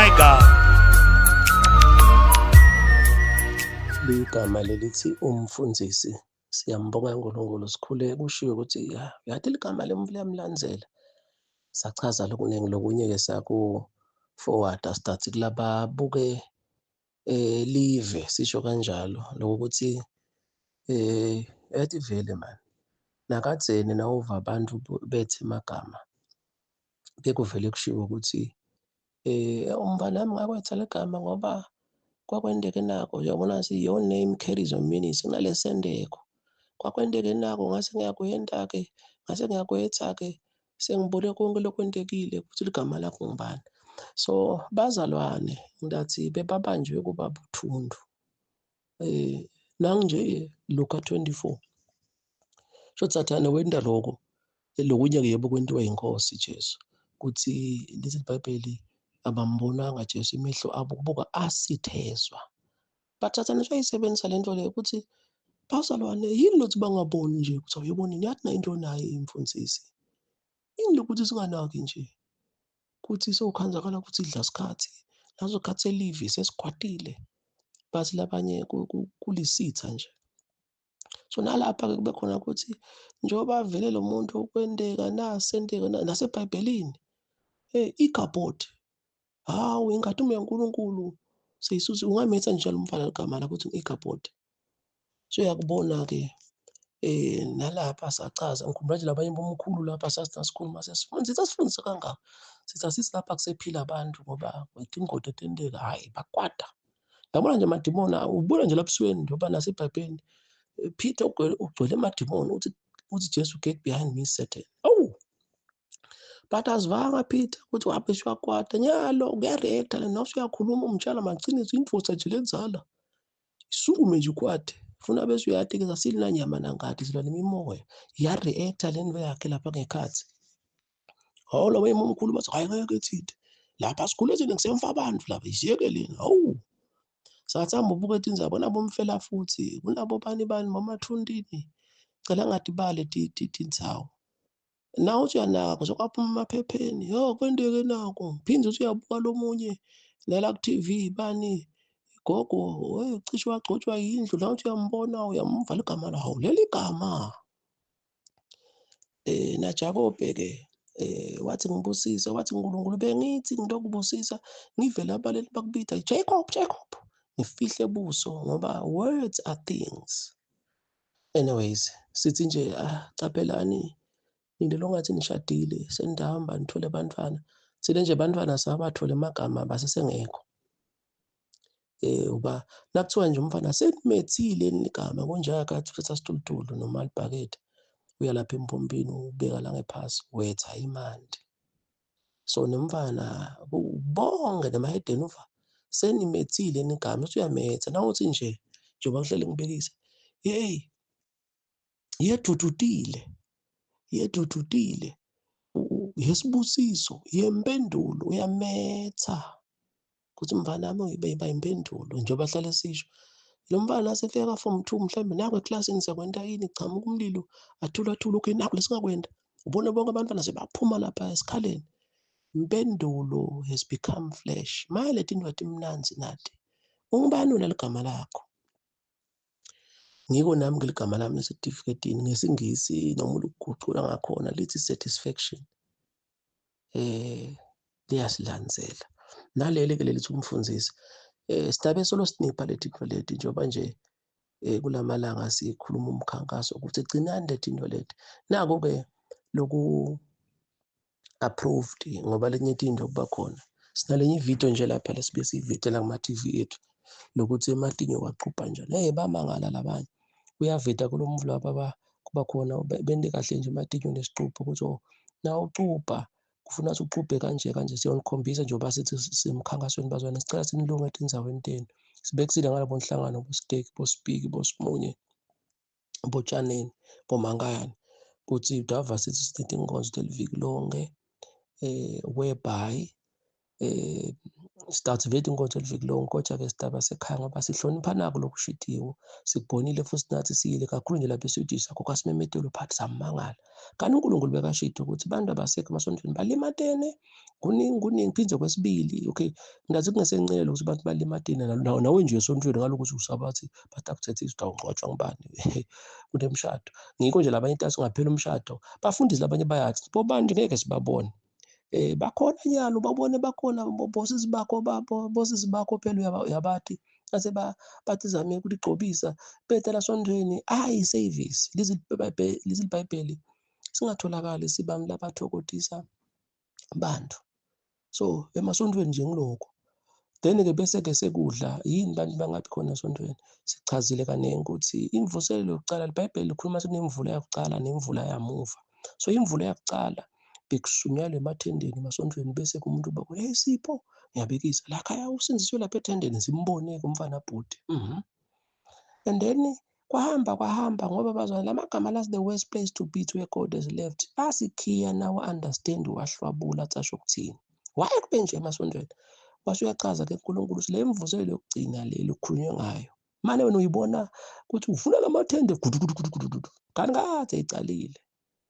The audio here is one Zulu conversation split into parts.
Omega. Ligama lelithi umfundisi siyambonga uNkulunkulu sikhule kushiwo ukuthi ya yathi ligama liyamlandzela sachaza lokuningi lokunye-ke saku-forward sithi kulababuke live sisho kanjalo lokuthi yathi vele man nakadzeni nawuva abantu bethe emagama bekuvele kushiwo ukuthi umngani wami ngakwetha legama ngoba kwakwenteke nako uyabona si your name carries your meaning kunalesendeko kwakwenteke nako ngase ngiyakuyenta-ke ngase ngiyakwetha-ke sengibone konke lokwentekile ukuthi ligama lakho ngubani. So bazalwane ngathi bebabanjwe kuba buthundu nanje Luka 24 sho Sathane wenta lokho lokunye-ke yebo kwentiwa inkosi Jesu kuthi lithi iBhayibheli abambonanga Jesu imehlo abo kubuka asithezwa. But Sathane usayisebenzisa lento le ukuthi bazalwane yini lothi bangaboni nje ukuthi awuyiboni yathi na into nayo imfundisi yini lokuthi singanaki nje kuthi sewukhanzakala ukuthi idla sikhathi nazo khathi selivi sesikwatile bathi labanye kulisitha nje. So nalapha-ke kube khona ukuthi njengoba vele lo muntu kwenteka nasenteka naseBhayibhelini Ichabod hawu inkathimo yaNkulunkulu seyisusa ungametha njalo umfana ligama lakho ukuthi Ichabod. So uyakubona-ke nalapha sachaza ngikhumbula nje labanye bomkhulu lapha sasikhuluma sesifundisa sifundisa kangaka sithi asithi lapha kusephila abantu ngoba ingoda etenteka hhayi bakwata. Yabona nje amadimoni ubona nje lapha ebusweni njengoba nasebhayibhelini Peter ugcwele amadimoni uthi Jesu get behind me Satan. Awu but azivanga Peter ukuthi wabe siyakwata nyalo kuyareacta le nawe uyakhuluma umtshela maqiniso indoda nje lenzala isukume nje ukwate funa bese uyatekeza silinanyama nangati silwa nemimoya iyareacta le nto yakhe lapha ngekhathi. Hawu lo omkhulu bathi hayi ngeke thinte lapha sikhule thina kusemfa abantu lapha isiyeke lena hawu sathi hamba ubuke tindzaba nabo mfela futhi kunabo bani bani mamathundini cela ngathi bale tindzawo nawe uthi uyanaka sokwaphuma emaphepheni yo kwenteke nako phinde uthi uyabuka lomunye nala ku-TV bani gogo hey cishe wagcotshwa yindlu la uthi uyambona uyamva ligama lawo leli gama naJakobe ke wathi ngibusise wathi uNkulunkulu bengithi ngitokubusisa ngivele abaleli bakubita Jacob Jacob ngifihle buso ngoba words are things. Anyways sithi nje caphelani into longathi nishadile senihamba nithole abantwana sile nje abantwana sabathole amagama basesengekho uba nakuthiwa nje umfana senimethile igama kunjaya kathi uthatha situlutulu noma libhakede uya lapha empompini ubeka la ngephasi wetha imandi. So nomfana bonke nemahedeni uva senimethile igama uthi uyametha nawuthi nje njengoba ngihlele ngibekisa hey yedudutile yedudutile yesibusiso yempendulo uyametha kuthi mfana wami uyiba impendulo njengoba hlale sisho lo mfana asefika form 2 mhlawumbe naku eklasini siyakwenta yini chamuka umlilo athula athula okay naku lesingakwenta ubone bonke abantwana sebaphuma lapha esikhaleni. Impendulo has become flesh. Maye leti nto timnandzi nati ungubani wena ligama lakho? Ngiko nami ngeligama lami lesetifiketini ngesingisi noma ukugucula ngakhona lithi satisfaction liyasilandzela naleli ke lelithi umfundisi sidabe solo sinipha leti nto leti njengoba nje kulamalanga sikhuluma umkhankaso ukuthi gcinani leti nto leti nako ke loku approved ngoba lenye into kuba khona sinalenye ivideo nje lapha lesibe siyivetela kuma TV ethu lokuthi ematinyo waqhubha njani hey bamangala labanye uyaveta kulomvulo baba kuba khona bente kahle nje ematinyo nesicupho ukuthi na ucupha kufuna ucuphe kanje kanje siyonikhombisa njengoba sithi simkhankasweni bazwana sicela sinilunge etindzaweni tenu sibekisile ngalabo nhlangano bositeki bosipiki bosimunye botshaneni bomankayane kuthi dava sithi sinetinkonzo teliviki lonke whereby Sitawuthi vele inkonzo eliviki lonke, kodwa-ke sidaba sekhaya ngoba sihlonipha nako lokushidiwe. Sikubonile futhi nathi siyile kakhulu nje lapha eSwedish sakho kwasimemetelo phathi samangala. Kanti uNkulunkulu bekashidi ukuthi abantu abasekho emasontweni balimatene kuningi kuningi phinde kwesibili. Okay, ngathi kungesencelelo ukuthi abantu balimatene nawe nje esontweni ngalokhu usabathi batakuthethe utawungcwatshwa ngubani kunemshado. Ngikho nje labanye intathi ungaphela umshado bafundisi labanye bayathi bobani ngeke sibabone. Bakhona nyalo babone bakhona bosisi bakho bosisi bakho phela uyabathi ase bathi zame ukuligcobisa betha lasontweni ayi service lithi iBhayibheli singatholakali sibami labathokotisa bantu. So emasontweni nje ngilokho. Then ke bese ke sekudla yini bantu bangabi khona esontweni. Sichazile kaningi ukuthi imvuselelo yokucala iBhayibheli likhuluma kunemvula yakucala nemvula yamuva. So imvula yakucala bekushunyayelwa emathendeni emasontweni bese kumuntu uba hey Sipho ngiyabekisa la khaya usindisiwe lapha ethendeni simbone kumfana bhuti. And then kwahamba kwahamba ngoba bazwana lamagama that's the worst place to be to where God has left. Asikhiya nawe understand wahlwabula atsasho ukuthini. Why kube nje emasontweni? Wase uyachaza ke uNkulunkulu ukuthi le mvuselelo yokugcina le lokukhulunywe ngayo. Mane wena uyibona ukuthi ufuna lamathende gudu kanti kade icalile.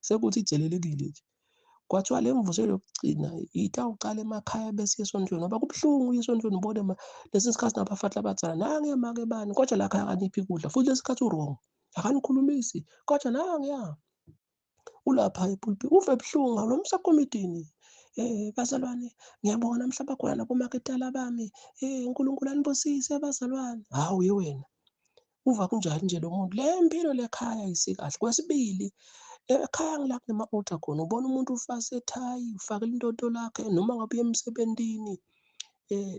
Sekuthi ijelelekile nje. Kwathiwa le mvuselelo yokugcina itawuqala emakhaya bese esontweni ngoba kubuhlungu esontweni ubone lesi sikhathi nabafati abadzala nange make bani kodwa la khaya akaniphi ukudla futhi lesi sikhathi uwrong akanikhulumisi kodwa nange ulapha epulpit uve buhlungu lo msakomitini. Bazalwane ngiyabonga namhla bakhona nabomaketala bami uNkulunkulu anibusise abazalwane. Hawu ye wena uva kunjani nje lo muntu le mpilo lekhaya isikahle. Kwesibili ekhaya ngila kunema-altar khona ubona umuntu ufase ethayi ufake intoto lakhe noma ngabe uye emsebentini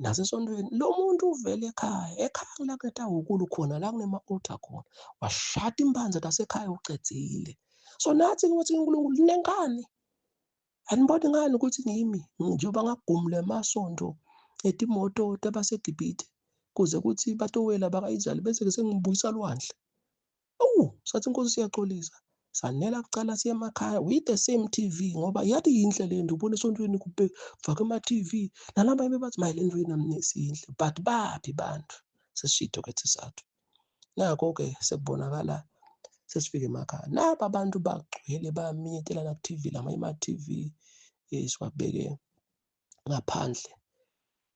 nasesontweni lo muntu uvele ekhaya ekhaya ngila kunetawukulu khona la kunema-altar khona washada impanza tasekhaya ucedzile. So nathi ukuthi uNkulunkulu linenkani aniboni ngani ukuthi ngimi njengoba ngagumula emasonto etimoto tabaseGibhithe kuze kuthi batowela baka-Israyeli bese ke sengibuyisa lwandle. Awu sathi inkosi siyaxolisa sanela kucala siye emakhaya with the same TV ngoba yathi yinhle le nto ubona esontweni kufakwe ama-TV nalabanye bathi maye le nto yinhle but baphi bantu sesishido ke sisathu. Nakho-ke sekubonakala sesifike emakhaya naba abantu bagcwele bayaminyetelana ku-TV lamanye ama-TV siwabeke ngaphandle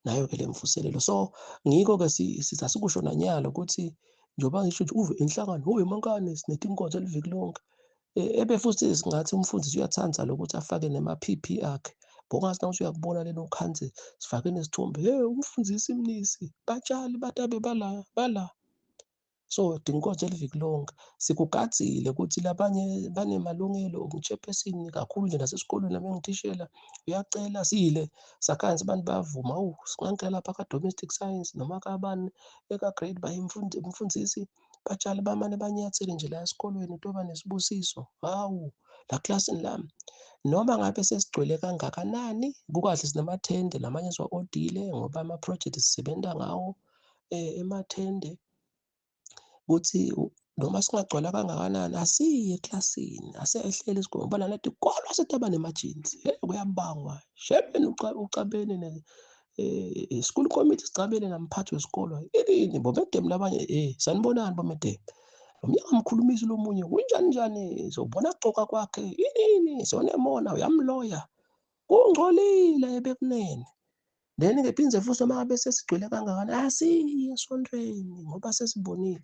nayo ke le mvuselelo. So ngikho ke sasikusho nanyalo ukuthi njengoba ngisho nje uve inhlangano uve emankane sinetinkonzo eliviki lonke ebe futhi singathi umfundisi uyathanda lokuthi afake nema-PP akhe bongathi nawuthi uyakubona lelo khanze sifake nesithombe hey umfundisi Mnisi batshali batabe bala bala. So tinkonzo eliviki lonke sikugadzile ukuthi labanye banemalungelo ngu-chairperson kakhulu nje nasesikolweni nami engithishela uyacela siyile sakhansi abantu bayavuma awu singangena lapha ka-domestic science noma kabani eka-grade by umfundisi batshali bamane banyathele nje la esikolweni utoba nesibusiso hawu la klasini lami noma ngabe sesigcwele kangakanani kukahle sinamathende lamanye siwa-odile ngoba ama-project sisebenza ngawo emathende kuthi noma singagcwala kangakanani asiye eklasini asehlele esikolweni ngoba lana tikolwa setaba nema-jeans hey kuyabangwa shemeni ucabene ne school committee sicabene namphathi wesikolo yini bomedem labanye sanibonani bomedem lo mnyango amkhulumisi lo munye kunjani njani sobona kucoka kwakhe yini sonemona uyamloya kungcolile bekunene. Then ke phindze futhi noma ngabe sesigcwele kangakanani asiye esontweni ngoba sesibonile.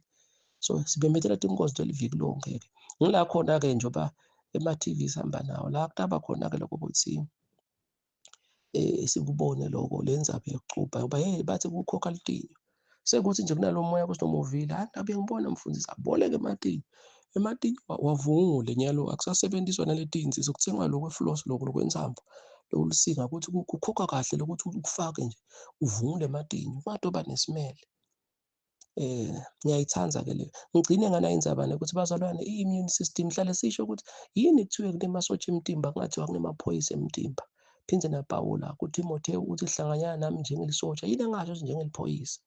So sibemethela tinkonzo leliviki lonke ke ngila khona ke njengoba ema-TV sihamba nawo la kutaba khona ke lokho ukuthi sikubone lokho le ndzaba yokucupha ngoba hey bathi kukhokha litinyo sekuthi nje kunalo moya ukuthi noma uvile hayi ngabe ngibona mfundisi aboleke ematinyo ematinyo wavungule nyalo akusasebenziswa naletinsi sokuthengwa lokho efloss lokho lokwentsambo lokulusinga ukuthi kukhokha kahle lokuthi ukufake nje uvungule ematinyo ungatoba nesimele. Ngiyayithanda ke leyo ngigcine ngana indzaba ukuthi bazalwane i-immune system hlale sisho ukuthi yini kuthiwe kunemasotsha emtimba kungathiwa kunemaphoyisa emtimba. Phindze naPawula kuTimotheo uthi hlanganyana nami njengelisotsha yini engasho njengeliphoyisa.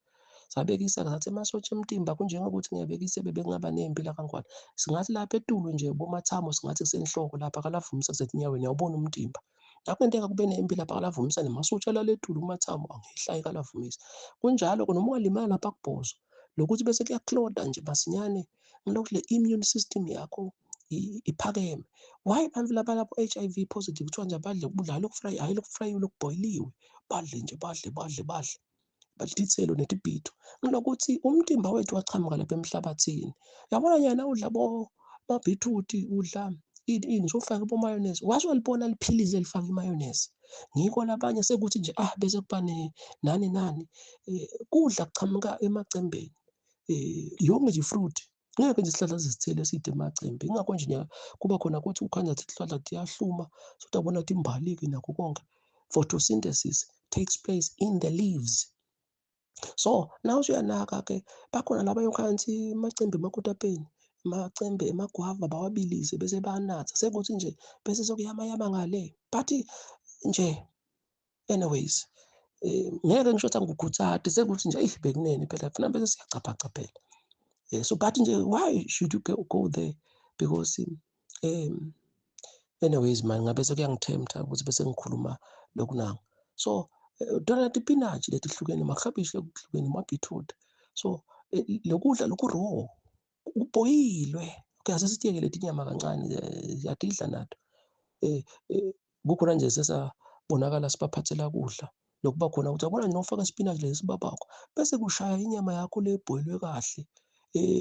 Sabekisa ngathi emasotsha emtimba kunjengokuthi ngiyabekisa bebengaba nempi la kaNgwane singathi lapha etulu nje bomathamo singathi kusenhloko lapha kalavumisa kusetinyaweni uyawubona umtimba. Nakungenteka kube nempi lapha kaLavumisa nemasosha laletulu kumathamo angehla kaLavumisa. Kunjalo-ke noma ungalimala lapha kubhozo lokuthi bese kuyakloda nje masinyane ngilokhu le immune system yakho iphakeme. Why abantu laba lapho HIV positive kuthiwa nje abadle ukudla hhayi lokufrayi, hhayi lokufrayiwe lokubhoyiliwe, badle nje badle badle badle badle iy'thelo netibhido. Ngilokuthi umtimba wethu wachamuka lapha emhlabathini. Yabona nyana udla bo mabhithrudi udla ini ini usufake bo-mayonnaise waze walibona liphilisi elifaka i-mayonnaise. Ngikho labanye sekuthi nje ah bese kuba nani nani kudla kuchamuka emacembeni yonke nje i-fruit ngeke nje isihlahla sezithelo eside emacembe. Ingakho nje kuba khona ukuthi ukhanya ukuthi isihlahla tiyahluma sokuthi ukuthi imbali-ke nakho konke. Photosynthesis takes place in the leaves. So now usuyanaka-ke bakhona laba yokhansi amacembe emakotapeni, amacembe emagwava bawabilise bese bayanatha sekuthi nje bese sekuyamayama ngale. But nje anyways ngeke ngisho ukuthi angikukhuthathi sekuthi nje eyi bekunene phela funa bese siyacaphacaphela. So but nje why should you go there? Because anyways man ngabe sekuyangithemtha ukuthi bese ngikhuluma lokhu nangu. So tona tipinatshi letihlukene, maklabishi lokuhlukene, ma-beetroot. So lokudla lokhu raw kubhoyilwe. Okay asesitiyeke leti nyama kancane siyadidla nato. Kukhona nje sesabonakala sibaphathela kudla lokuba khona ukuthi yabona nje nofaka isipinatshi lesi babakho bese kushaya inyama yakho le ebhoyilwe kahle.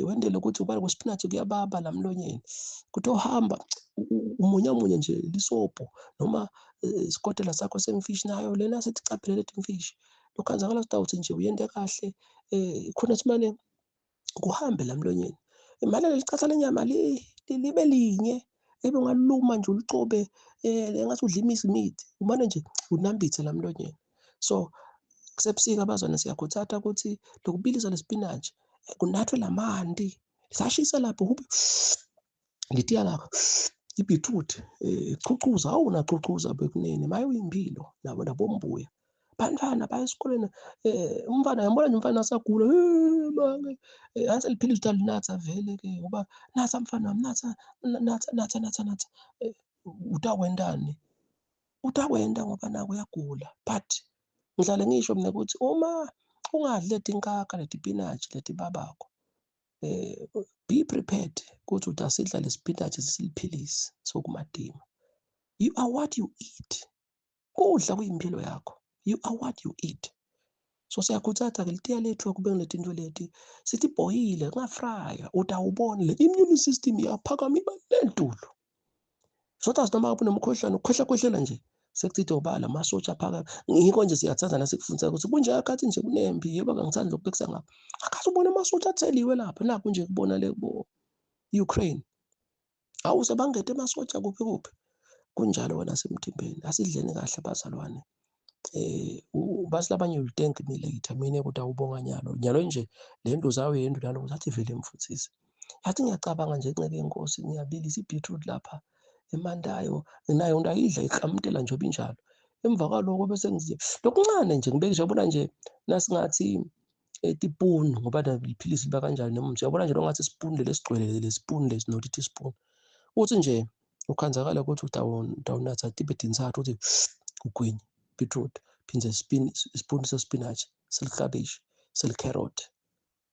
Wendele ukuthi ubani kwesipinatshi kuyababa la mlonyeni. Kuthi ohamba umunyamunye nje lisobho noma isikotela sakho semfishi nayo lena sithi caphele lethi mfishi. Lokhanzakala sitawuthi nje uyente kahle khona simane kuhambe la mlonyeni. Imali lelicatha lenyama libe linye ebe ungaluma nje ulicobe engathi udla imizimidi umane nje unambithe la mlonyeni. So kusebusika abazwana siyakhuthatha ukuthi lokubilisa lesipinatshi kunathwe lamanti sashisa lapho kube litiya lakho ibhithrudi chuchuza awuna chuchuza bekunene maye uyimpilo nabo nabombuya bantwana baya esikoleni umfana yambona nje umfana asagula mange anse liphilisi utalinatha vele ke ngoba natha mfana wami natha natha natha natha natha utakwentani utakwenta ngoba naku uyagula. But ngihlale ngisho mina ukuthi uma ungadli leti nkaka leti spinach leti babakho be prepared ukuthi utasidla lesipinatshi siliphilisi sokumadima. You are what you eat. Kudla kuyimpilo yakho. You are what you eat. So siyakhuthatha-ke litiya lethu akube ngiletinto leti sithi bhoyile kungafraya utawubona le immune system iyaphakama iba lentulu. Sothi noma ngabe unomkhuhlane ukhwehla khwehlela nje sekuthi obala amasotsha aphakama. Ngikho nje siyathanda nasikufundisa ukuthi kunje akhathi nje kunempi yebo angithandi lokubekisa ngapha. Akhathi ubona amasotsha atheliwe lapha nakhu nje kubona le kubo Ukraine. Awu sebangete emasotsha kuphi kuphi. Kunjalo wena semthimbeni asidleni kahle abazalwane. Bathi labanye will thank me later mina kodwa awubonga nyalo nyalo nje le nto zayo yendo nalo uzathi vele mfundisi. Yathi ngiyacabanga nje nceke yenkosi ngiyabilisa i-beetroot lapha emandayo nayo ngayidla ikramtela nje obinjalo. Emva kwaloko bese ngiziye lokuncane nje ngibeke yabona nje nasingathi tipuni ngoba liphilisi liba kanjani noma nje yabona nje longathi spoon lesigcwele le spoon lesi not teaspoon. Uthi nje ukhanzakala ukuthi utawunatha tibe tintsathu uthi ugwinye beetroot phindze spoon sespinach seliklabishi selicarrot.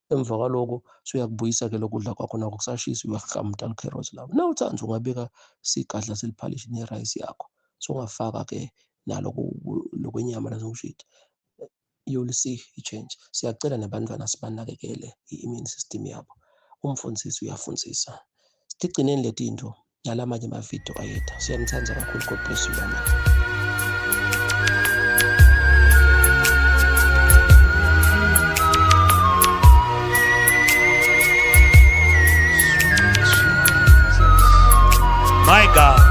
Emva kwaloko suyakubuyisa ke lokudla kwakho nako kusashisa uyahlamta carrot lapho. Na uthanda ungabeka sigadla seliphalishi ne-rice yakho. So ungafaka ke nalo lokwenyama nazokushida. You'll see i-change. Siyacela nabantwana sibanakekele i-immune system yabo. Umfundisi uyafundisa. Sigcineni letinto nalamanye amavidiyo ayetha. Siyanithanda kakhulu. God bless you. Amen. My God.